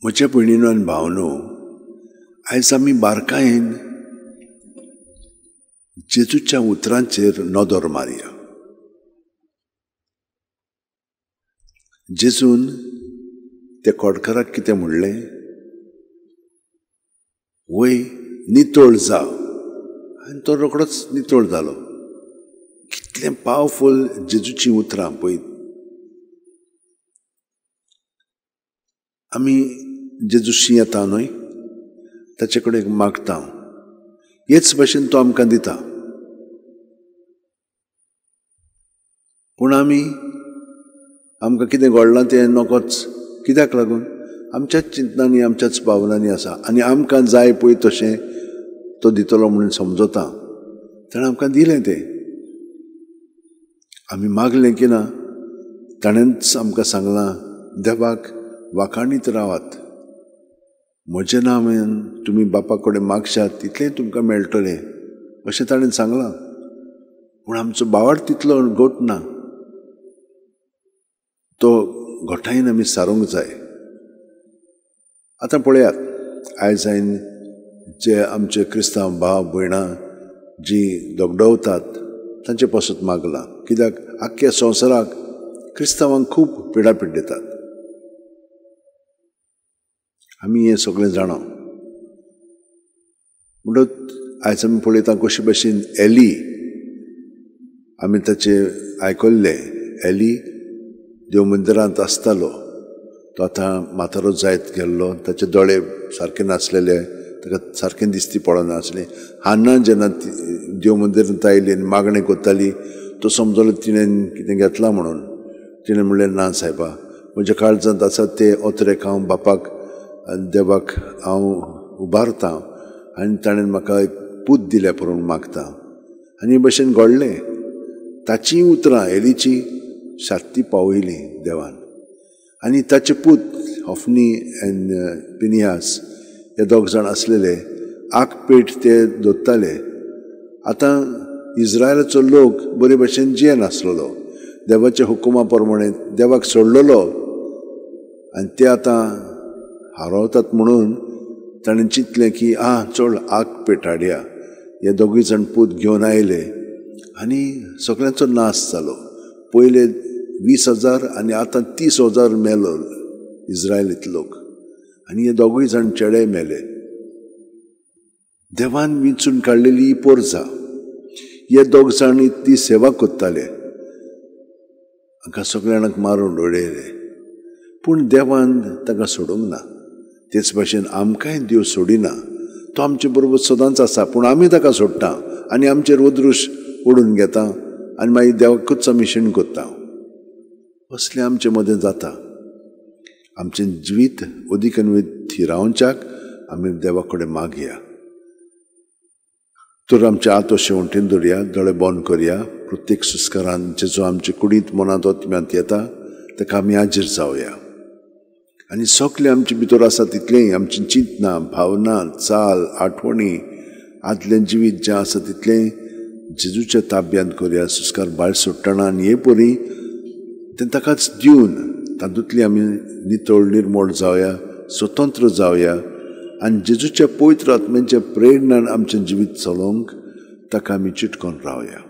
म्हज्या भयणीनो आनी भावनो, आयज आमी बारकायेन जेजूच्या उतरांचेर नदर मारया. जेजून त्या कोडकाराक कितें म्हणलें? वय नितळ जा. आनी तो रोखडोच नितळ जालो. कितलें पावरफूल जेजूचीं उतरां पळय. आमी जेजूशी येता न्हय, ताचे कडेन मागता, हेच भाशेन तो आमकां दिता. पूण आमी आमकां कितें घडलां तें नकोच. कित्याक लागून? आमच्याच चिंतनांनी, आमच्याच भावनांनी आसा आनी आमकां जाय पळय तशें तो दितलो म्हणून समजता. ताणें आमकां दिलें तें. आमी मागलें की ना, ताणेंच आमकां सांगलां, देवाक वाखाणीत रावात, म्हजें नांवान तुमी बापा कडेन मागशात तितलें तुमकां मेळटलें अशें ताणें सांगलां. पूण आमचो बावाड तितलो घट ना, तो घटायेन आमी सारूंक जाय. आतां पळयात, आयज हांवें जे आमचे क्रिस्तांव भाव भयणां जीं दगडवतात तांचे पासत मागलां. कित्याक आख्ख्या संवसाराक क्रिस्तांवांक खूब पिडापीड दितात. आमी हें सगळें जाणा. म्हणटच आयज आमी पळयता कशे भशेन एली, आमी ताचें आयकल्लें, एली देव मंदिरांत आसतालो. तो आतां म्हातारो जायत गेल्लो, ताचे दोळे सारके नासलेले, ताका सारकें दिसती पडनासलें. हान्ना जेन्ना देव मंदिरांत आयली आनी मागणें करताली, तो समजलो तिणें कितें घेतलां म्हणून. तिणें म्हणलें, ना सायबा, म्हज्या काळजांत आसा ते ओतरेक हांव बापाक देवाक हांव उबारतां आनी ताणें म्हाका एक पूत दिल्या पुरो मागता. आनी हे भशेन घडलें. ताचीं उतरां एलीची सात्ती पावयली देवान. आनी ताचे पूत हॉफ्नी एन्ड पिनियास हे दोग जाण आसलेले, आगपेट ते दोत्ताले. आतां इस्रायलाचो लोक बरे भशेन जियेनासलेलो, देवाच्या हुकुमा प्रमाणे देवाक सोडलेलो आनी ते आतां हारवतात म्हणून ताणें चिंतलें की आ चड आग पेट हाडया. हे दोगूय जाण पूत घेवन आयले आनी सगळ्यांचो नाश जालो. पयले 20,000 आनी आतां 30,000 मेलो इस्रायलीत लोक. आनी हे दोगूय जाण चेडे मेले. देवान विंचून काडलेली ही पोरजा. हे दोग जाण ती सेवा करताले, हांकां सगळ्या जाणांक मारून उडयले. पूण देवान तांकां सोडूंक ना. तेच भाशेन आमकांय देव सोडिना, तो आमचे बरोबर सदांच आसा. पूण आमी ताका सोडटा आनी आमचेर वदृश ओडून घेता आनी मागीर देवाकूच आमी शीण करता. असलें आमचे मदें जाता. आमचें जिवीत अदीक आनी थिरावच्याक आमी देवा कडेन मागया. तर आमचे हात अशे वण्टीन दवरया, दोळे बंद करया. प्रत्येक सुस्कारान जेजो आमचे कुडींत मनांत आत्म्यांत येता ताका आमी हाजीर जावया. आनी सगळें आमचे भितर आसा तितलेंय आमची चिंतनां, भावना, चाल, आठवणी, आदलें जिवीत जें आसा तितलें जेजूच्या ताब्यांत करया. सुस्कार भायर सोडटना आनी हे परी तें ताकाच दिवन तातूंतली आमी नितळ निर्मोळ जावया, स्वतंत्र जावया आनी जेजूच्या पवित्र आत्म्याच्या प्रेरणान आमचें जिवीत चलोवंक ताका आमी चिटकोन रावया.